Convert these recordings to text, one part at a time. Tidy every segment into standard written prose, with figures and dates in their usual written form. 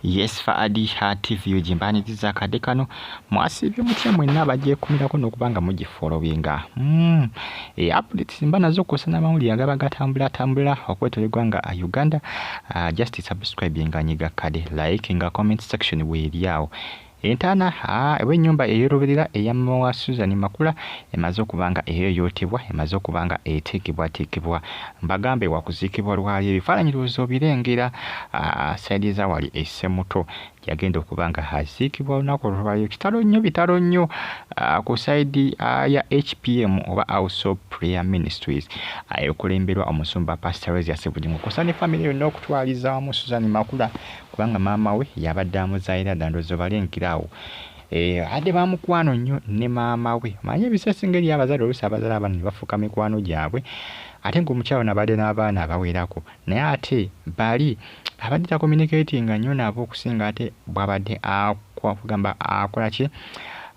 Yes, Faadi TV UG mbaniriza akadde kano. Mwasiibye mutya mwenna abagyekumirako n'okuba nga mugifollowinga? E, updates mba nazo kwosa n'amawulire agaba gatambulatambula okwetola eggwanga Uganda. Just subscribe nga nyiga kade like nga comment section weeri awo. Entaana oba ennyumba ey'olubeerera eya mama wa Susan Makula emaze okuba nga eyoyootebwa, emaze okuba nga eteekebwateekebwa. Mbagambe wakuziikibwa lwali, ebifaananyi lowooza obirengera side za wali e Ssemuto yagenda okuba nga aziikibwa olunaku olwaleero. Kitalo nnyo, bitalo nnyo ku side ya HPM oba House of Prayer Ministries ekulemberwa omusumba Pastor Rose Bugingo kw'ossa ne famire yonna okutwaliza wamu Susan Makula, kubanga maama we yabadde amuzaalira ddala. Ndowooza obalengera awo. Abadde bamukwano nnyo ne maama we. Omanyi ebiseera ebisinga eri abazadde oluusi abazaala abaana ne bafuuka mikwano gyabwe, ate ng'omukyala ono abadde n'abaana abawerako, naye ate bali abadde tacommunicatinga nnyo nabo okusinga ate bw'abadde kugamba akola ki,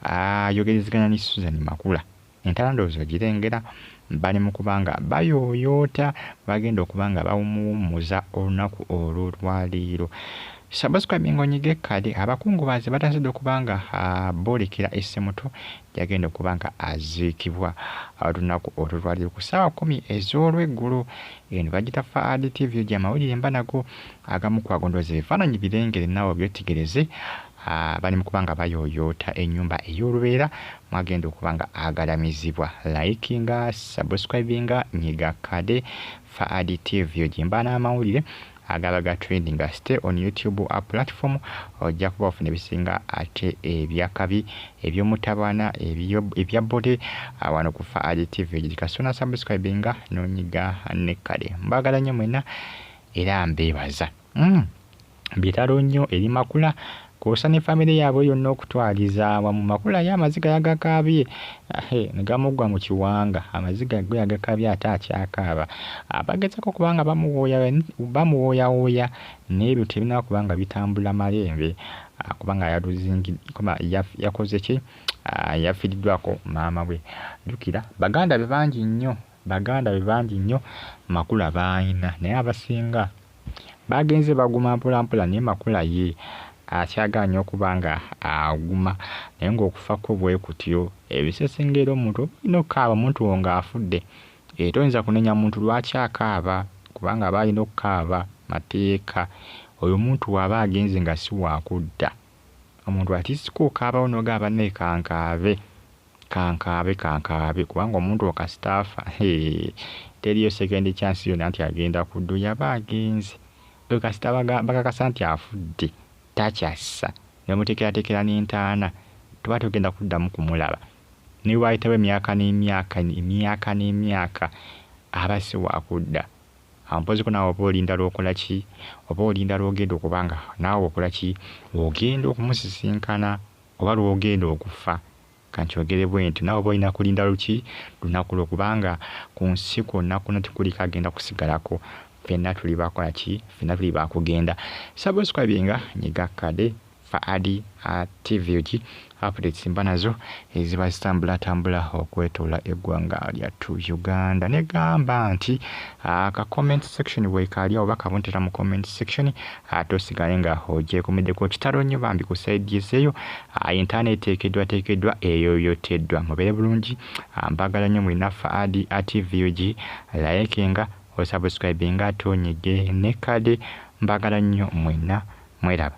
ayogerezeganya ne Susan Makula. Entaana ndowooza ogirengera, bali mu kuba nga bayooyoota bagenda okuba nga bamuwummuza olunaku olw'olwaleero. Subscribe ng'onyige kale. Abakungubazi batandise okuba nga boolekera e Ssemuto gy'agenda okuba nga aziikibwa olunaku olw'olwaleero ku ssaawa 10 ez'olweggulo. Eno bagiyita Faadi TV UG, amawulire mba nago agamu ku ago. Ndowooza ebifaananyi birengere naawe obyetegereze. Bali mu kuba nga bayooyoota ennyumba ey'olubeerera mwagenda okuba nga agalamizibwa. Likinga, subscribinga, nyiga kade. Faadi TV UG mba n'amawulire agaba ga trending. Stay on YouTube platform, ojja kuba ofuna ebisinga ate ebyakabi eby'omutabana ebya bode wano ku Faadi TV UG. Kasita subscribinga n'onyiga ne kale. Mbagala nnyo mwenna era mbeebaza. Bitalo nnyo eri Makula kw'ossa ne famire yaabwe yonna okutwaliza awamu. Makula ye amaziga yagakaabye ne gamuggwa mu kiwanga, amaziga go yagakaabye ate akyakaaba. Abagezaako okuba nga bamuwooyawooya n'ebyo tebirina kuba nga bitambula malembe, kubanga yakoze ki, yafiiriddwako maama we. Jjukira baganda be bangi nnyo, baganda be bangi nnyo Makula b'ayina, naye abasinga bagenze baguma mpola mpola, naye Makula ye akyagaanye okuba nga aguma, naye ng'okufa kwe bwe kutyo. Ebiseera ebisinga era omuntu oba olina okukaaba omuntu wo ng'afudde, toyinza kunenya muntu lwaki akaaba, kubanga aba alina okukaaba mateeka. Oyo omuntu bw'aba agenze nga si waakudda, omuntu at least okaabawo n'ogamba bannaye kankaabe, kankaabe, kankaabe, kubanga omuntu wo kasita afa teriiyo second chance yonna nti agenda kudda, oyo aba agenze. Oyo kasita bakakasa nti afudde takyassa, ne bamuteekerateekera n'entaana, tuba togenda kuddamu kumulaba. Ne bwe wayitawo emyaka n'emyaka, emyaka n'emyaka, aba si waakudda. Mpozzi ko naawe oba olinda lw'okola ki, oba olinda lw'ogenda okuba nga naawe okola ki, ogenda okumusisinkana oba lw'ogenda okufa. Kankyogere bwe ntyo, naawe oba olina kulinda luki, lunaku lwo, kubanga ku nsi kwonna kwonna tekuliko agenda kusigalako. Ffenna tuli bakola ki, ffenna tuli baakugenda. Subscribinga, nyiga kade. Faadi TV UG, updates mba nazo eziba zitambulatambula okwetoola eggwanga lyattu Uganda. Negamba nti ka comment section weekaali oba kabuntera mu comment section, ate osigale nga ogyekumiddeko. Kitalo nnyo bambi ku side ezeeyo, entaana eteekeddwateekeddwa, eyoyoteddwa. Mubeere bulungi, mbagala nnyo mwena. Faadi TV UG, likinga, osubscribinga ate onyige ne kade. Mbagala nnyo mwenna, mweraba.